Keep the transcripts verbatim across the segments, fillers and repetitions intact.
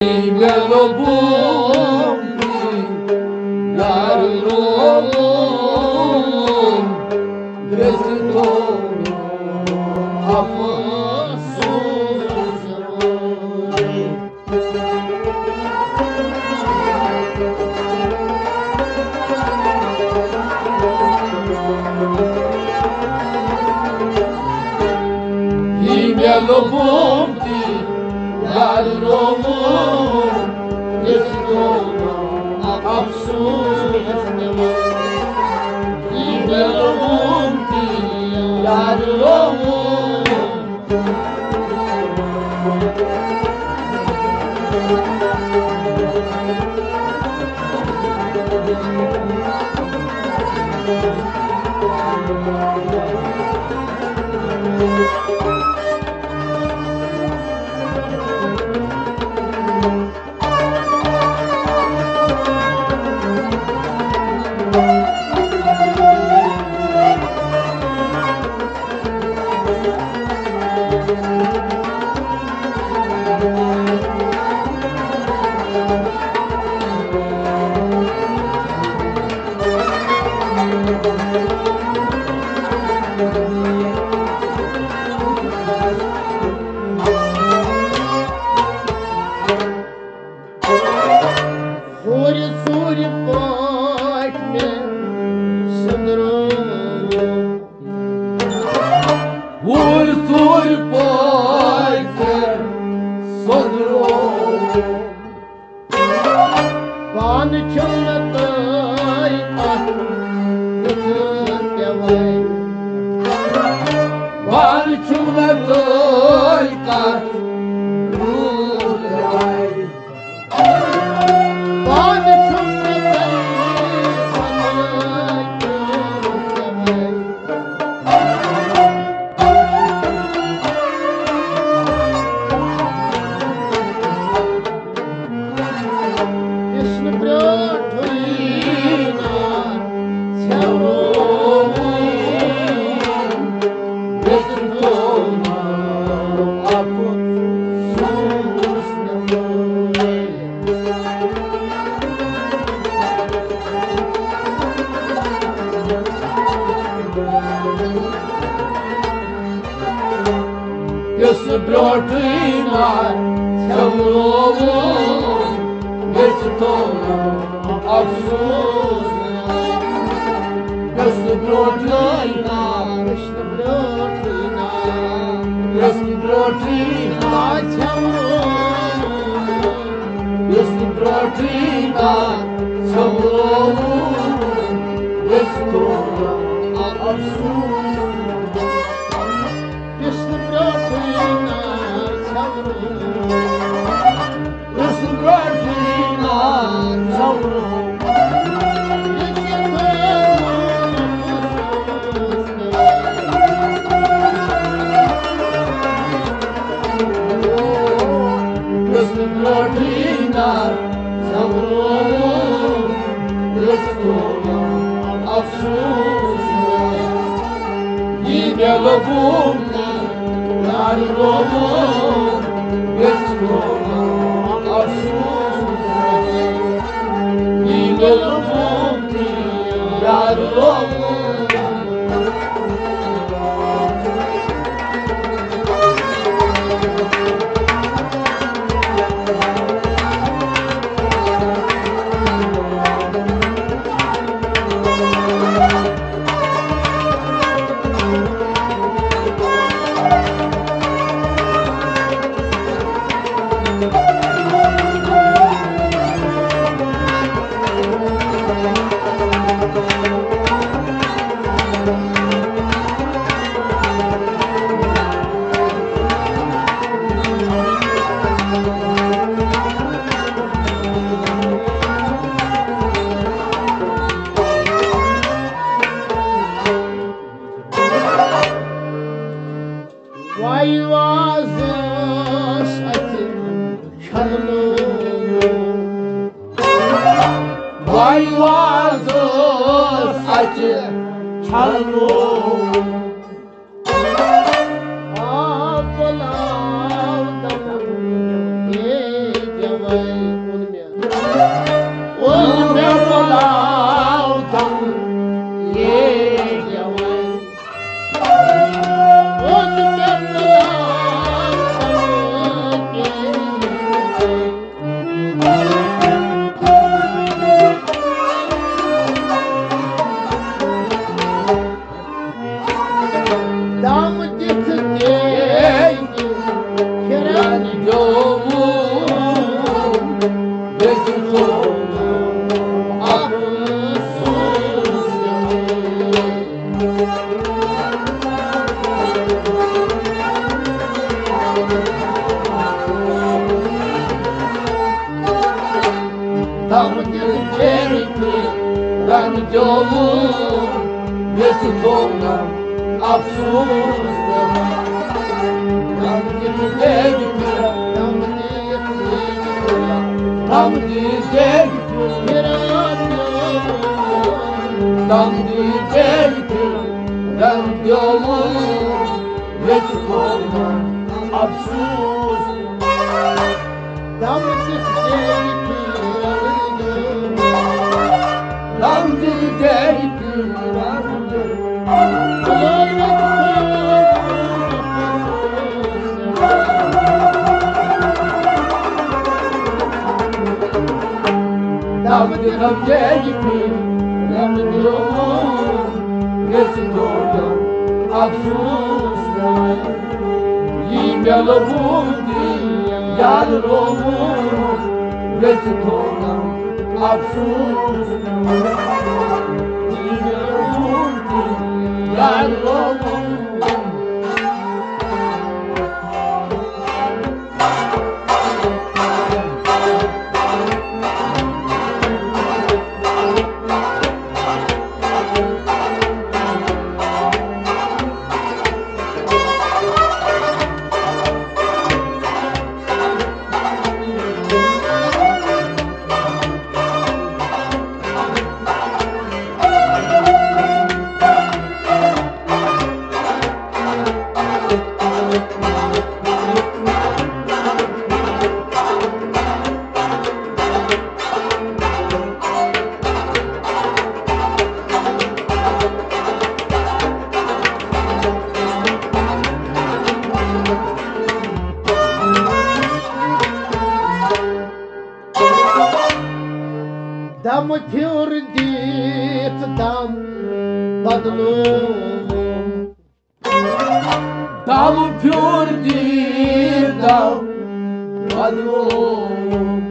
مےٚ لوٚبُم یار لوٚبُم، گٔژھِتھ افسوس۔ یی مےٚ لوٚبُم تہِ یار لوٚبُم، یُس لوٚبُم افسوس۔ یی مےٚ لوٚبُم تہِ یار لوٚبُم۔ ہورِ ژوٗرِ پٲٹھۍ مےٚ سٔنٛدرو۔ ہورِ ژوٗرِ پٲٹھۍ مےٚ سٔنٛدرو۔ پانہٕ چھُم نہٕ تۄہہِ کتھ رُت پٮ۪وان۔ پانہٕ چھُم نہٕ تۄہہِ کتھ رُت پٮ۪وان۔ پانہٕ چھُم نہٕ تۄہہِ کتھ رُت پٮ۪وان۔ یُس نہٕ برٛونٛٹھٕے ژھٮ۪ورووُم، یُس نہٕ برٛونٛٹھٕے یُس برٛونٛٹھٕے مار ژھٮ۪ورووُم، یُس توٚرُم افسوس۔ یُس برٛونٛٹھٕے مار، یُس برٛونٛٹھٕے مار، یُس برٛونٛٹھٕے مار ژھٮ۪ورووُم، یُس برٛونٛٹھٕے مار ژھٮ۪ورووُم، یُس توٚرُم افسوس۔ یُس نہٕ برٛونٛٹھٕے نار ژھٮ۪ورو۔ یُس نہٕ برٛونٛٹھٕے نار ژھٮ۪ورو۔ یُس نہٕ برٛونٛٹھٕے نار ژھٮ۪ورو۔ یُس نہٕ افسوس۔ یی مےٚ لوٚبُم یار لوٚبُم، یُس لوٚبُم افسوس۔ یی مےٚ لوٚبُم یار لوٚبُم۔ واے وازس اتھِ چھلنو۔ واے وازس اتھِ چھلنو۔ آ بلاو دپن، ہے جوان۔ غم دِل بیٚیہِ تہِ رنٛگ دیومُت، ییٚژھِ تھوٚونم افسوس۔ غم دِل بیٚیہِ تہِ، غم دِل بیٚیہِ تہِ، غم دِل بیٚیہِ تہِ، غم دِل بیٚیہِ تہِ رنٛگ دیومُت، ییٚژھِ تھوٚونم افسوس۔ دم دِتھ بیٚیہِ پھِرِ۔ دم دِتھ بیٚیہِ پھِرِ۔ دم دِتھ بیٚیہِ پھِرِ۔ ییٚژھِ تھوٚونم افسوس۔ یی مےٚ لوٚبمُت یار رووُن، ییٚژھِ تھوٚونم افسوس۔ یی مےٚ لوٚبمُت یار رووُن۔ دم پھیُر دِتھ دم بدلووُم۔ دم پھیُر دِتھ دم بدلووُم۔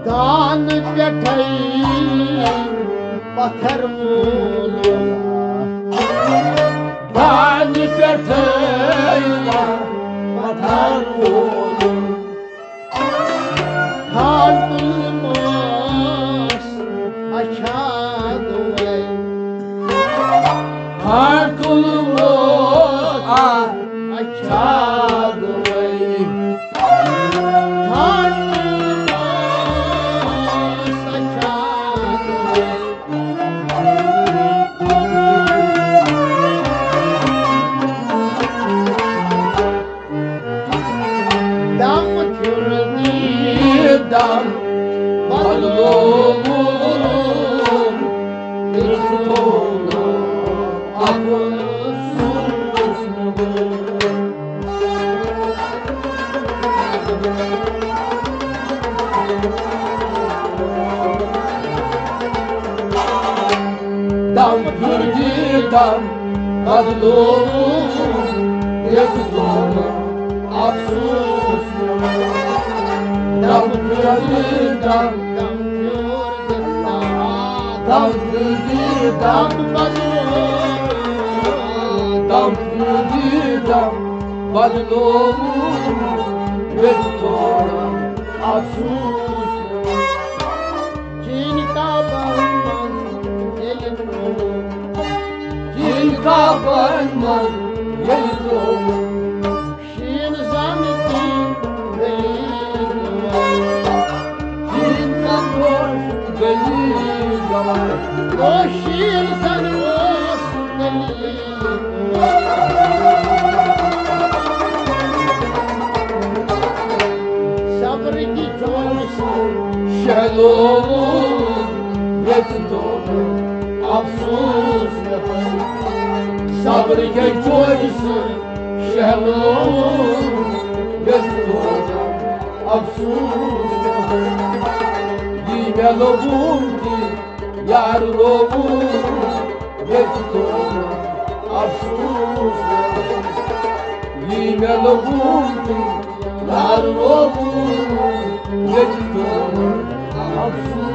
گانہٕ پٮ۪ٹھَے پتھر وولُم۔ گانہٕ پٮ۪ٹھَے پتھر وولُم۔ پھاٹُل ماس اچھا گوٚوَے۔ پھاٹُل ماس اچھا گوٚوَے۔ پھاٹُل ماس اچھا گوٚوَے۔ دم پھیُر دِتھ دم بدلووُم۔ ییٚژھِ تھوٚونم افسوس۔ دم پھیُر دِتھ دم بدلووُم، ییٚژھِ تھوٚونم افسوس۔ دم پھیُر دِتھ دم، دم پھیُر دِتھ دم، دم پھیُر دِتھ دم بدلووُم، دم پھیُر دِتھ دم بدلووُم، ییٚژھِ تھوٚونم افسوس۔ چین کعبن منٛز ییٚلہِ ترٛوو، چین کعبن منٛز ییٚلہِ ترٛوو، شیٖن زن تہِ گٔیے گواہ۔ شیٖن زن اوس گٔیے گواہ۔ او شیٖن زن اوس گٔیے صبر کی جوش شہلووُم، ییٚژھِ تھوٚونم افسوس۔ صبر کی جوش شہلووُم، ییٚژھِ تھوٚونم افسوس۔ یی مےٚ لوٚبمُت یار رووُم، ییٚژھِ تھوٚونم افسوس۔ یی مےٚ لوٚبمُت یار رووُم، ییٚژھِ تھوٚونم افسوس۔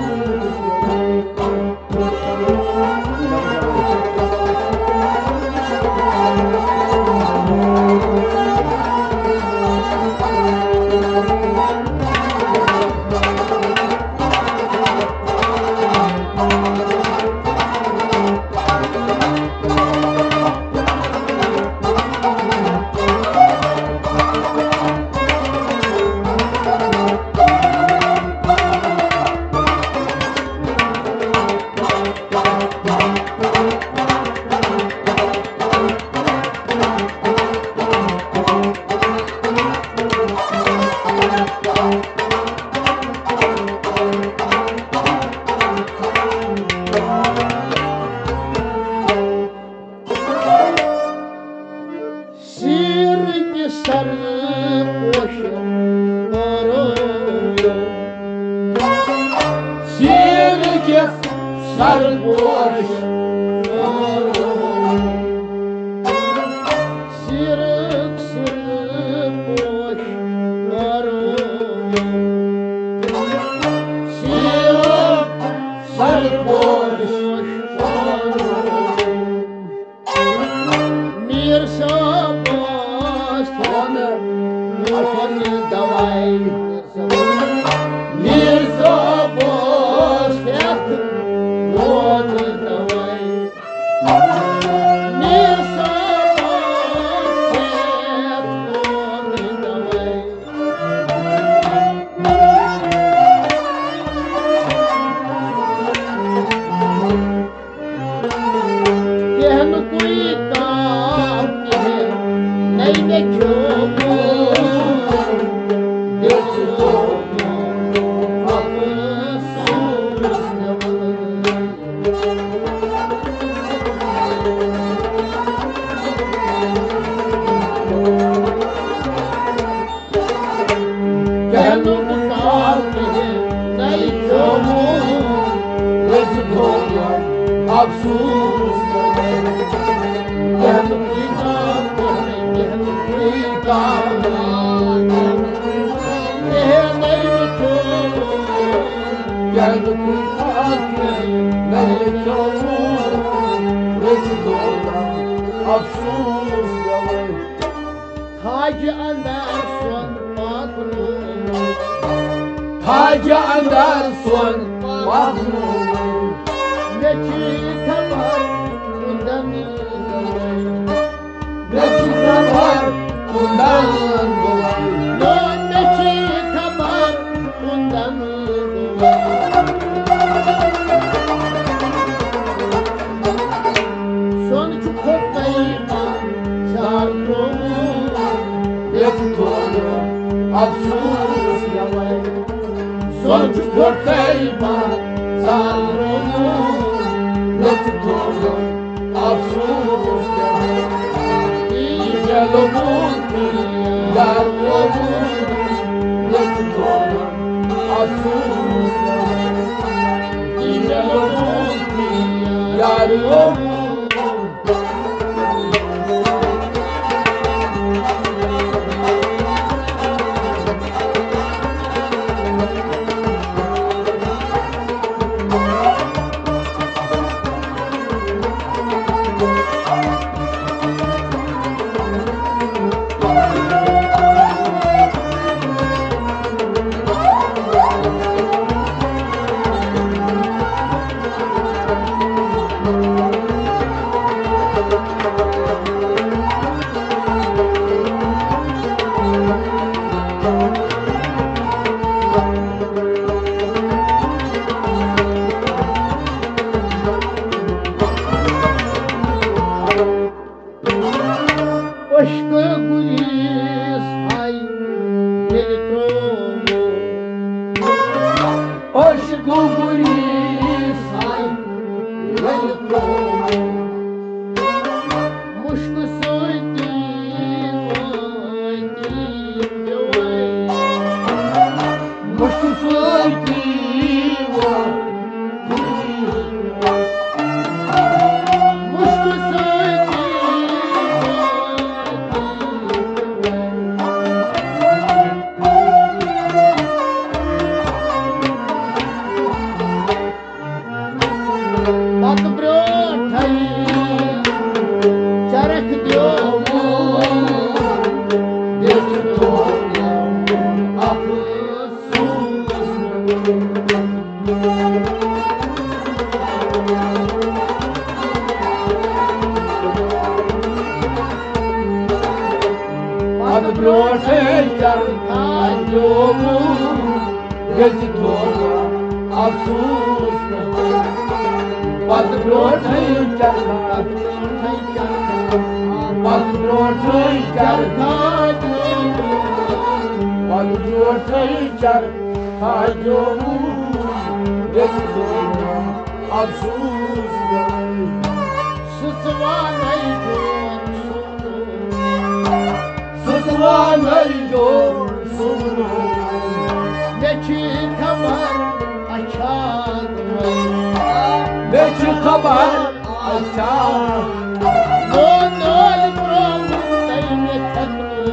صٲب اوس کھٮ۪وان، کھٮ۪وان دواے۔ میٖر صٲب اوس کھٮ۪تھ کھٮ۪وان دواے۔ میٖر صٲب اوس کھٮ۪تھ کھٮ۪وان دواے۔ کینٛہہ نہٕ کُے کانٛہہ کینٛہہ نَے مےٚ کھیوٚمُت۔ دِل چھُ لوٚگمُت افسوس مےٚ وَنُن۔ کینٛہہ نہٕ کانٛہہ کینٛہہ نَے کھیوٚمُت، أسۍ گوٚو افسوس۔ کینٛہہ نہٕ کانٛہہ کینٛہہ نَے کھیوٚمُت، کینٛہہ نہٕ کانٛہہ کینٛہہ نَے کھیوٚمُت، أسۍ گوٚو افسوس۔ خاجہِ اندر سۄن پکنووُن۔ خاجہِ اندر سۄن پکنووُن۔ مےٚ چھِ خبر کُندن گوٚوَے۔ مےٚ چھِ خبر کُندن گوٚوَے۔ مےٚ چھِ خبر کُندن گوٚوَے۔ سۄن چھُ کھوٚتمُت زار ترٛوومُت، یَتھ تھوٚو افسوس یَوَے۔ سۄن چھُ کھوٚتمُت زار ترٛوومُت، یَتھ تھوٚو افسوس یَوَے۔ یہِ مےٚ لوٚگمُت یار لوٚگمُت، یَتھ تھوٚو افسوس یَوَے۔ یہِ مےٚ لوٚگمُت یار لوٚگمُت۔ عشقہٕ گُریٖس آیہِ ییٚلہِ ترٛووُن۔ عشقہٕ گُریٖس آیہِ ییٚلہِ ترٛووُن۔ مُشکہٕ سۭتی وٲتی پیوٚوَے۔ مُشکہٕ سۭتی وٲتی پیوٚوَے۔ پتہٕ برٛونٛٹھٕے چرکھ دیومُت، دِژ اکھ پتہٕ برٛونٛٹھٕے چرکھ دیومُت، گژھِ تھوڑا افسوس۔ پتہٕ برٛونٛٹھٕے چرکھ، پتہٕ برٛونٛٹھٕے چرکھ، پتہٕ برٛونٛٹھٕے چرکھ دیومُت، گژھِ تھوڑا افسوس۔ سٕژوانَے جوڑ سُونو، سٕژوانَے جوڑ سُونو۔ مےٚ چھِ خبر اچھا گوٚو۔ مےٚ چھِ خبر اچھا۔ نو نٲلۍ ترٛووُن تٔمۍ مےٚ تھٮ۪کنو۔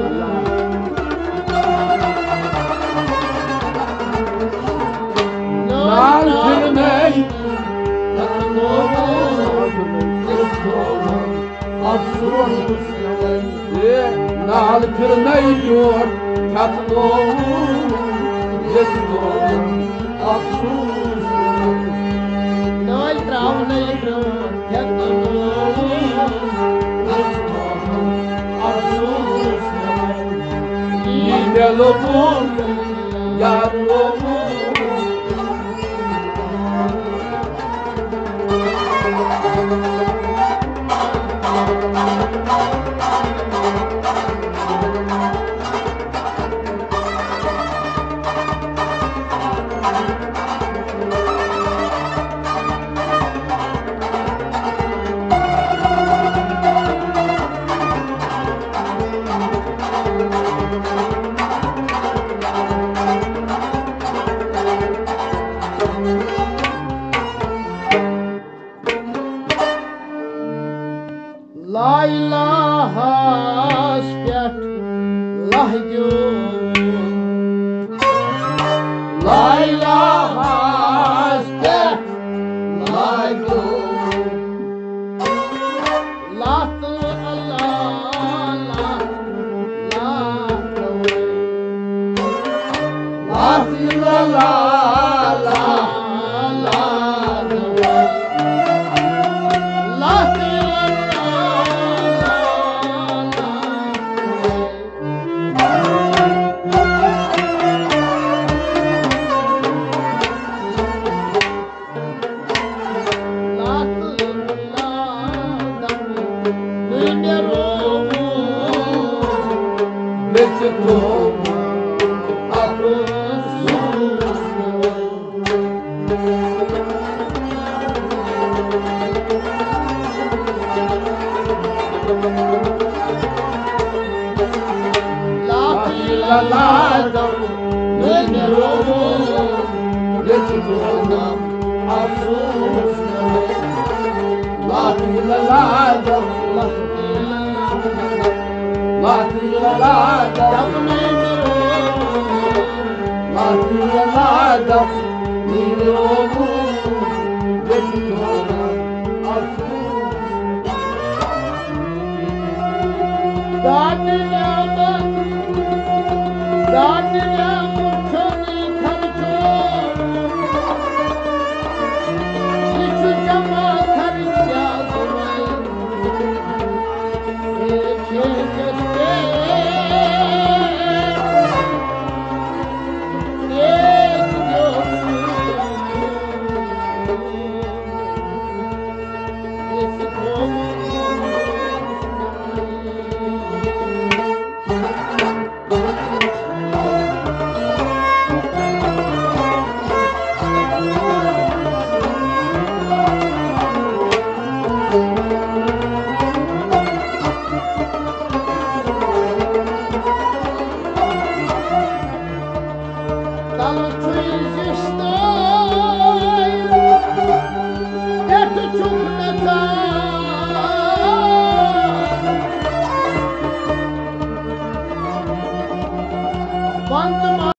نال پھِرنَے تھٮ۪کنو۔ افسوس۔ نال پھرنَے برٛونٛٹھ کھٮ۪تھ نومُت، ییٚتہِ گوٚو افسوٗس۔ نال ترٛاونَے برٛونٛٹھ کھٮ۪تھ نومُت، افسوٗس۔ یی مےٚ لوٚبمُت، یاد لوٚبمُت۔ لا الہس پٮ۪ٹھ لہجو، لا الہس پٮ۪ٹھ لہجو، لا تہٕ اللہ، لا، لا، لا، لا، لا، لا، لا، لا، لا۔ مےٚ چھِ تھوٚومُت اَتھ سوٗنٛچھ۔ لا اله الا الله، مےٚ چھِ تھوٚومُت اَتھ سوٗنٛچھ۔ لا اله الا الله، لا اله الا الله، لا اله الا الله، لا اله الا الله۔ دادِ نعمت، دادِ نعمت چھُنہٕ یہِ خرچُن۔ یہِ چھُ جمع خرچ کیٛاہ گوٚو؟ اے چھیٚکس پٮ۪ٹھ، اے چھیٚکس پٮ۪ٹھ۔ تلہٕ چھُے زِشتٲے، پٮ۪ٹھٕ چھُکھ نژان۔ بنٛد